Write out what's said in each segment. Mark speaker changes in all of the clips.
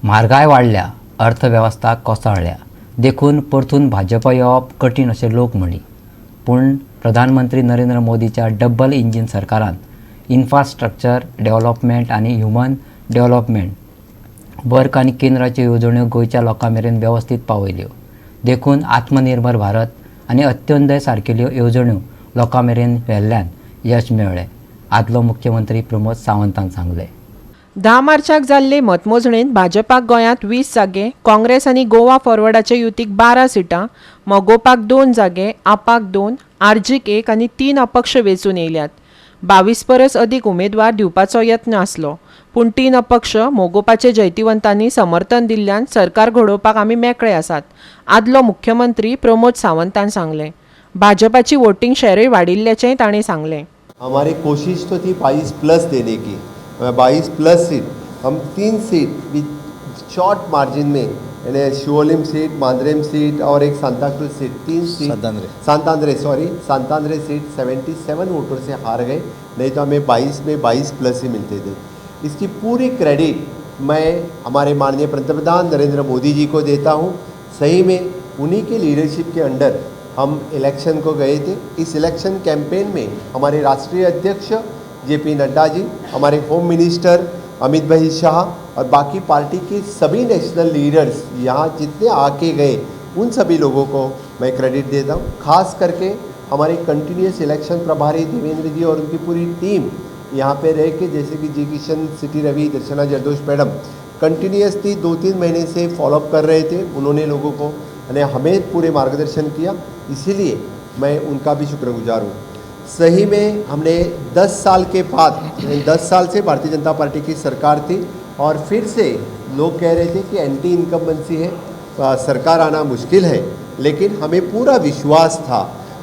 Speaker 1: म्हारगाय वाडल्या, अर्थवेवस्था कोसळ्ळ्या, देखून परतून भाजपा येवप कठीण अशें लोक म्हणी. पूण प्रधानमंत्री नरेंद्र मोदीच्या डबल इंजीन सरकारान इन्फ्रास्ट्रक्चर डेव्हलपमेंट आनी ह्युमन डेव्हलपमेंट वर्क आनी केंद्राच्यो येवजण्यो गोंयच्या लोकां मेरेन वेवस्थीत पावयल्यो. देखून आत्मनिर्भर भारत आनी अंत्योदय सारकेल्यो येवजण्यो लोकां मेरेन व्हेल्ल्यान यश मेळ्ळें, आदलो मुख्यमंत्री प्रमोद सावंतान सांगलें.
Speaker 2: 10 मार्चाक जाल्ले मतमोजणेंत भाजपाक गोंयांत 20 जागे, काँग्रेस आनी गोवा फॉरवर्डाचे युतीक 12 सिटां, मगोपाक दोन जागे, आपाक दोन, आरजीक एक आनी तीन अपक्ष वेंचून येयल्यात. 22 परस अदीक उमेदवार दिवपाचो यत्न आसलो, पूण तीन अपक्ष, मगोपाचे जैतिवंतांनी समर्थन दिल्ल्यान सरकार घडोवपाक आमी मेकळे आसात, आदलो मुख्यमंत्री प्रमोद सावंतान सांगलें. भाजपाची वोटींग शॅरय वाडिल्ल्याचेंय तांणी सांगलें.
Speaker 3: हमारी कोशिश तो थी 22 प्लस देने की, 22 प्लस सीट. हम तीन सीट विथ शॉर्ट मार्जिन में, यानी शिवोलिम सीट, मांद्रेम सीट और एक सांताक्रूज सीट, तीन सीट.
Speaker 4: सांतांद्रे.
Speaker 3: सांतांद्रे, सॉरी, सांतांद्रे सीट 77 वोटों से हार गए, नहीं तो हमें 22 में 22 प्लस ही मिलते थे. इसकी पूरी क्रेडिट मैं हमारे माननीय पंतप्रधान नरेंद्र मोदी जी को देता हूँ. सही में उन्हीं के लीडरशिप के अंडर हम इलेक्शन को गए थे. इस इलेक्शन कैंपेन में हमारे राष्ट्रीय अध्यक्ष जेपी नड्डा जी, हमारे होम मिनिस्टर अमित भाई शाह और बाकी पार्टी के सभी नेशनल लीडर्स यहाँ जितने आके गए, उन सभी लोगों को मैं क्रेडिट देता हूँ. खास करके हमारे कंटिन्यूस इलेक्शन प्रभारी देवेंद्र जी और उनकी पूरी टीम यहाँ पे रह के, जैसे कि जी Kishan, city Ravi, Darshana Jardosh madam continuously 2-3 महीने से फॉलोअप कर रहे थे. उन्होंने लोगों को यानी हमें पूरे मार्गदर्शन किया, इसीलिए मैं उनका भी शुक्रगुजार हूँ. सही में हमने 10 साल के बाद, 10 साल से भारतीय जनता पार्टी की सरकार थी और फिर से लोग कह रहे थे कि एंटी इनकम्बेंसी है, सरकार आना मुश्किल है, लेकिन हमें पूरा विश्वास था,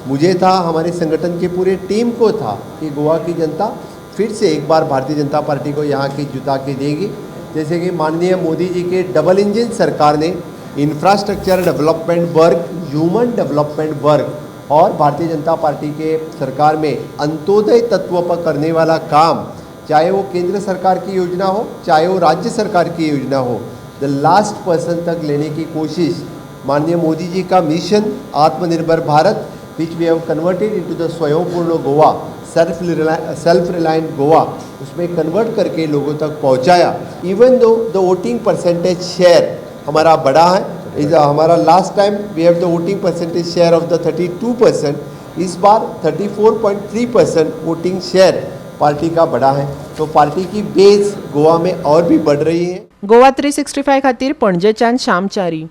Speaker 3: मुझे था, हमारे संगठन की पूरी टीम को था कि गोवा की जनता फिर से एक बार भारतीय जनता पार्टी को यहाँ की जिता के देगी. जैसे कि माननीय Modi ji K double engine सरकार ने infrastructure development work, human development work और भारतीय जनता पार्टी के सरकार में अंत्योदय तत्व पर करने वाला काम, चाहे वो केंद्र सरकार की योजना हो, चाहे वो राज्य सरकार की योजना हो, the last person तक लेने की कोशिश. माननीय मोदी जी का मिशन आत्मनिर्भर Bharat, which we have converted into the Swayampurna Goa, self reliant Goa, उसमें कन्वर्ट करके लोगों तक पहुंचाया. Even though the voting percentage share हमारा बढ़ा है, is हमारा last time we have the voting percentage share of the 32%, is bar 34.3% voting share party का बढ़ा है, तो पार्टी की बेस गोवा में और भी बढ़ रही है.
Speaker 2: गोवा 365 खातीर पणजेच्यान श्याम च्यारी.